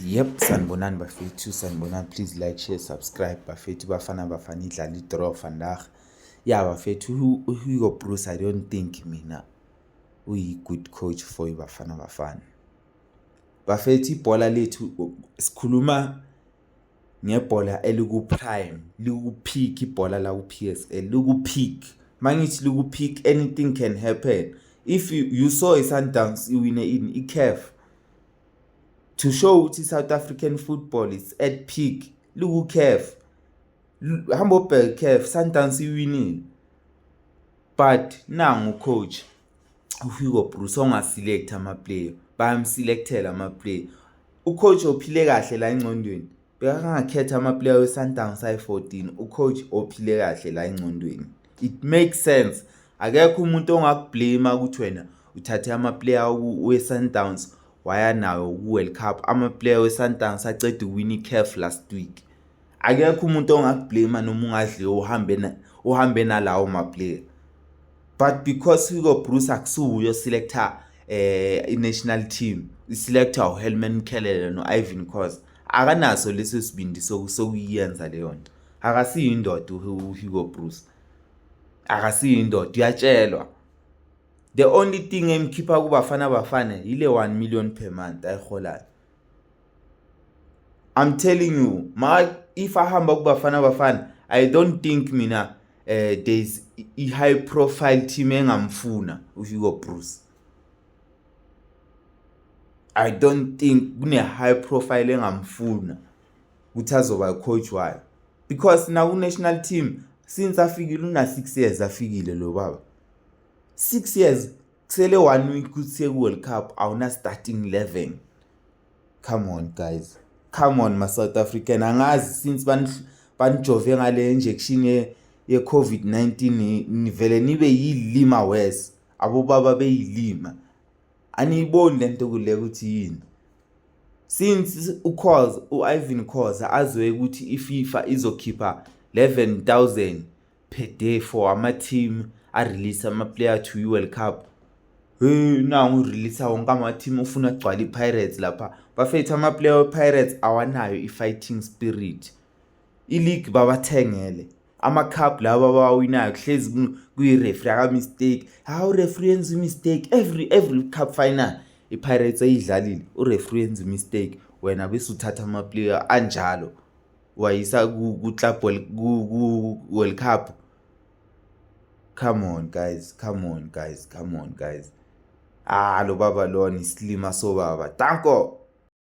Yep, sanibonani bafethu, sanibonani. Please like, share, subscribe bafethu. Bafana Bafana idlala i-draw vandag. Yeah bafethu, uHugo Broos, I don't think mina uyi-good coach for iBafana Bafana. Bafethu, ibhola lethu, sikhuluma ngebhola eliku-prime, liku-peak. Ibhola la ku-PSL liku-peak. Mangithi liku-peak, anything can happen. If you saw i-Sundowns iwine ini, i-CAF, to show ukuthi South African football is at peak. Liku-CAF, hamba obheka CAF, Sundowns iwinile. But nangu coach uHugo Broos ongaselect ama-player, bayamselectela ama-player. Ucoach ophile kahle la engcondweni bekangakhetha ama-player we-Sundowns ayi-14. Ucoach ophile kahle la engcondweni, it makes sense. Akekho umuntu ongakublame ukuthi wena uthathe ama-player we-Sundowns waya nawo ku-World Cup, ama-player we-Sundowns aceda ukuwina i-CAF last week. Akekho umuntu ongakublame noma ungadliwa uhambe nalawo ma-player. But because Hugo Broos akusuye oselector i-national team, iselector uHelman Mkhalele no-Irvin Khoza, akanaso leso sibindi sokuyenza leyo nto. Akasiyo indoda uHugo Broos, akasiyo indoda, uyatshelwa. The only thing emkhipha kuBafana Bafana yile 1 million per month ayiholayo. I'm telling you, ma if ahamba kuBafana Bafana, I don't think mina there's i-high profile team engamfuna uHugo Broos. I don't think kune high profile engamfuna ukuthi azoba coach wayo, because na ku-national team, since afikile, una 6 years afikile lo baba, 6 years, kusele one week ukuthi siye ku-World Cup, awuna starting 11. Come on guys, come on ma-South African. Angazi since banijove ngale injection ye-COVID-19, nivele nibe yilima worse, abobaba beyilima. Aniyiboni lento kule ukuthi yini? Since uKhoza, u-Irvin Khoza azwe ukuthi i-FIFA izokhipha 11,000 per day for ama-team a-release ama-player to i-World Cup, hey, nangu urelease wonke ama-team, ufuna kugcwala i-Pirates lapha. Bafethu, ama-player we-Pirates awanayo i-fighting spirit. I-league babathengele, ama-cup laba abawawinayo kuhlezi kuyi-referee aka-mistake. Hawu, referee yenza i-mistake every cup final i-Pirates eyidlalile, ureferee yenza i-mistake. Wena bese uthatha ama-player anjalo wayisa ku-club ku-World Cup. Come on guys, come on guys, come on guys. Ah, lo baba lona isilima sobaba. Danko.